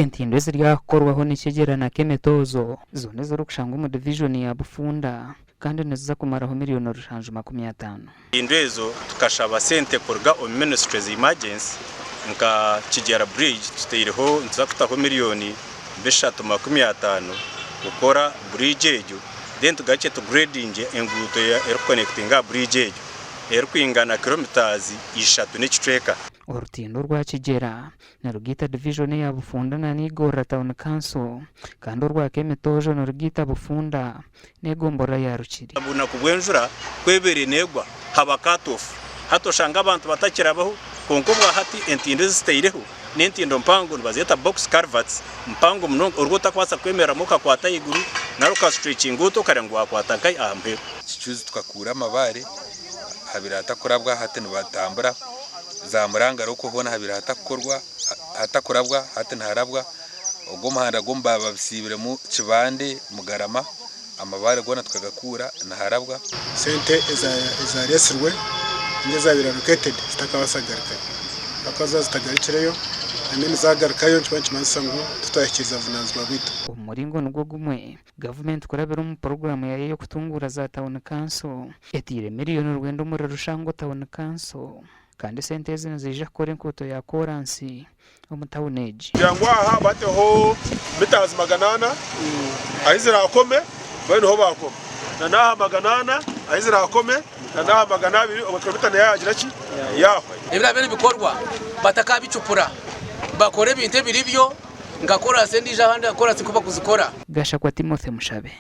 Entindo eziri aha kukorwaho ni Kigyera na Kemetoozo, zoona ezirikushangwa omu divijoni ya Bufunda kandi niziza kumaraho miriyoni rushanju 50. Entindo ezo tukashaba sente kuruga omu ministry za emergency nka Kigyera Bridge tutaireho nituza kutaho miriyoni 350 kukora bridge egyo then tugarukye tu gradinge enguuto erikuconnectinga aha bridge egyo erikwingana kilometres ishatu n'ekicweka. Orutindo orwa Kigyera nirugaita divijoni eya Bufunda na n'Igorora Town Council kandi orwa Kemitoojo nirugaita Bufunda n'egomborora ya Rukiri. Obunaku bw'enjura ku ebaire neegwa haba cut off. Hati oshanga abantu batakirabaho kwonka obwa hati entindo ezitaireho n'entindo mpango nibazeeta box culverts mpango munonga oriba otakubaasa kwemereramu okakwata ahaiguru nari oka stretchinga oti okareba ngu wakwata nkahi aha muheru. Kicuzi tukakuura amabaare habire hatakurabwa hati nibatambura, za Murangara okwo hoona habire hatakukorwa hatakurabwa hati niharabwa, ogwo omuhanda gw'omu babisiibiremu Kibande, Mugarama amabaare goona tukagakuura niharabwa. Sente ezaaretsirwe ninga ezaabaire allocated zitakabaasa kugarukayo ahakuba zaaba zitagarukireyo I mean zaagarukayo nikiba nikimanyisa ngu titwahikiiriza buvunaanizibwa bwaitu. Omu muringo nigwo gumwe, gavumenti kurabira omu puroguraamu yaayo ey'okutunguura za tauni kanso, etaire miriyoni rwenda omuri Rushango tauni kanso kandi esente ezi niziija kukora enkuuto ya kooransi omu tauni egi. Kugira ngu aha bateho mitazi 400 ahi ziraakome babe niho baakoma, na n'aha 400 ahi ziraakome, na n'aha 200 obwo kilomita neyo yaagira ki? Yaahwa. Ebiraabe nibikorwa batakaabicupura, bakore ebintu ebiri byo nka koraasi endiijo ahandi koraasi nkoku bakuzikora. Gashakwa Timothy Mushabe.